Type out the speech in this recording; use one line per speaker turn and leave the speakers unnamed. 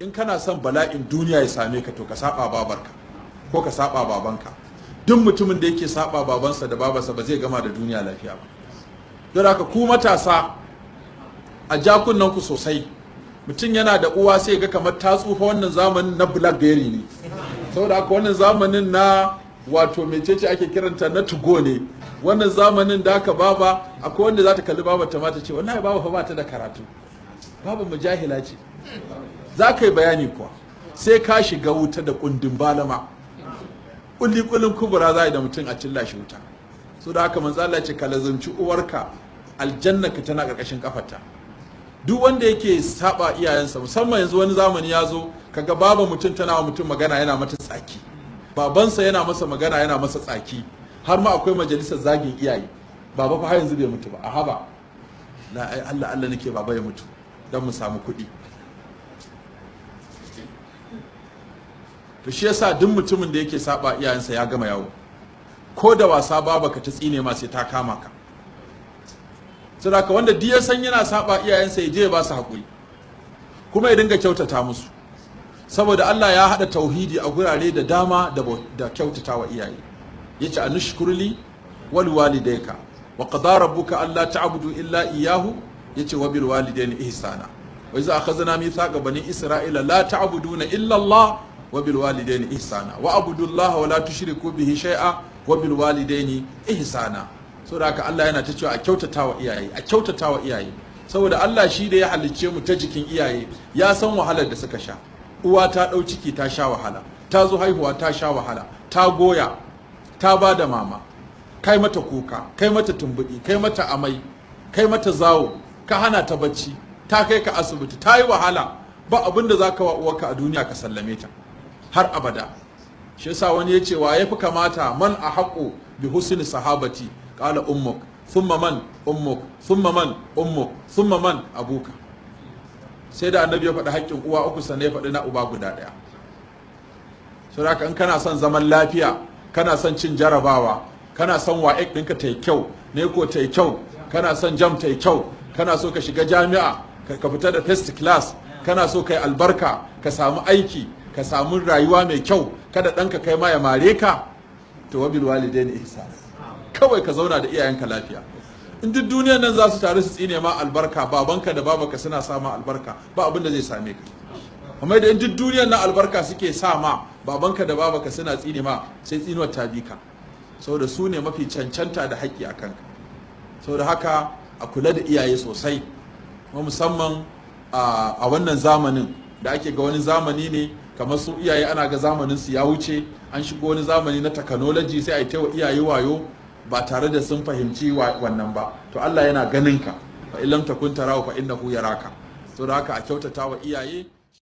In kana son bala'in duniya ya same ka, to ka saba babarka ko ka saba babanka. Duk mutumin da yake saba babansa da babarsa ba zai gama da duniya lafiya ba. Don haka ku matasa, a jakunan ku sosai. Mutum yana da uwa sai ga kamar ta tsufa. Wannan zamanin na BlackBerry ne, saboda haka wannan zamanin na, wato mecece ake kiranta, na 2go ne wannan zamanin. Da aka baba, akwai wanda za ta kalli baba ta mata ce, "Wallahi baba fa ba ta da karatu, baba mujahila ce." Za ka yi bayani kuwa, sai ka shiga wuta da kundin balama, kulli kullin kubura za a yi da mutum a cilla shi wuta. So da haka manzo Allah ce ka lazumci uwarka, aljanna ka tana karkashin kafarta. Duk wanda yake saba iyayensa, musamman yanzu wani zamani ya zo kaga baba mutum tana wa mutum magana yana mata tsaki, babansa yana masa magana yana masa tsaki, har ma akwai majalisar zagin iyaye. "Baba fa har yanzu bai mutu ba, a haba la, ai Allah Allah nake baba ya mutu don mu samu kuɗi." To shi yasa duk mutumin da yake saba iyayensa ya gama yawo. Ko da wasa baba ka ta tsine ma, sai ta kama ka. Saboda wanda duk ya san yana saba iyayensa, ya je ya ba su haƙuri kuma ya dinga kyautata musu, saboda Allah ya haɗa tauhidi a gurare da dama da kyautata wa iyaye. Yace anushkurli wal walidayka wa qada rabbuka alla ta'budu illa iyyahu, yace wa bil walidayni ihsana, wa iza akhadna mithaqa bani isra'ila la ta'buduna illa Allah wa bil walidayni ihsana, wa abudullaha wa la tushriku bihi shay'a wa bil walidayni ihsana. Saboda haka Allah yana ta cewa a kyautata wa iyaye, a kyautata wa iyaye, saboda Allah shi da ya halicce mu ta jikin iyaye ya san wahalar da suka sha. Uwa ta ɗau ciki ta sha wahala, ta zo haihuwa ta sha wahala, ta goya, ta ba da mama, kai mata kuka, kai mata tumbuɗi, kai mata amai, kai mata zawo, ka hana ta bacci, ta kai ka asibiti, ta yi wahala. Ba abin da za ka wa uwarka a duniya ka sallame ta har abada. Shi yasa wani ya ce, wa ya fi kamata, man a haƙo bi husni sahabati? Qala ummuk, thumma man? Ummuk, thumma man? Ummuk, thumma man? Abuka. Sai da annabi ya faɗi haƙƙin uwa uku, sannan ya faɗi na uba guda ɗaya. Saboda in kana son zaman lafiya, kana son cin jarabawa, kana son WAEC ɗinka ta yi kyau ne ko ta yi kyau, kana son JAMB ta yi kyau, kana so ka shiga jami'a ka fita da first class, kana so ka yi albarka, ka samu aiki, ka samu rayuwa mai kyau, kada ɗanka kai ma ya mare ka, to wa bil walidaini ihsan. Kawai ka zauna da iyayenka lafiya. In duk duniyar nan za su taru su tsine ma albarka, babanka da babanka suna sa ma albarka, ba abin da zai same ka. Amma da in duk duniyar nan albarka suke sa ma, babanka da babanka suna tsine ma, sai tsinuwar ta bi ka, saboda su ne mafi cancanta da haƙƙi a kanka. Saboda haka a kula da iyaye sosai, kuma musamman a wannan zamanin da ake ga wani zamani ne kamar su iyaye ana ga zamanin su ya wuce, an shigo wani zamani na technology, sai a yi wa iyaye wayo ba tare da sun fahimci wannan ba. To Allah yana ganin ka. Fa illam takun tarahu fa innahu yaraka. Saboda haka a kyautata wa iyaye.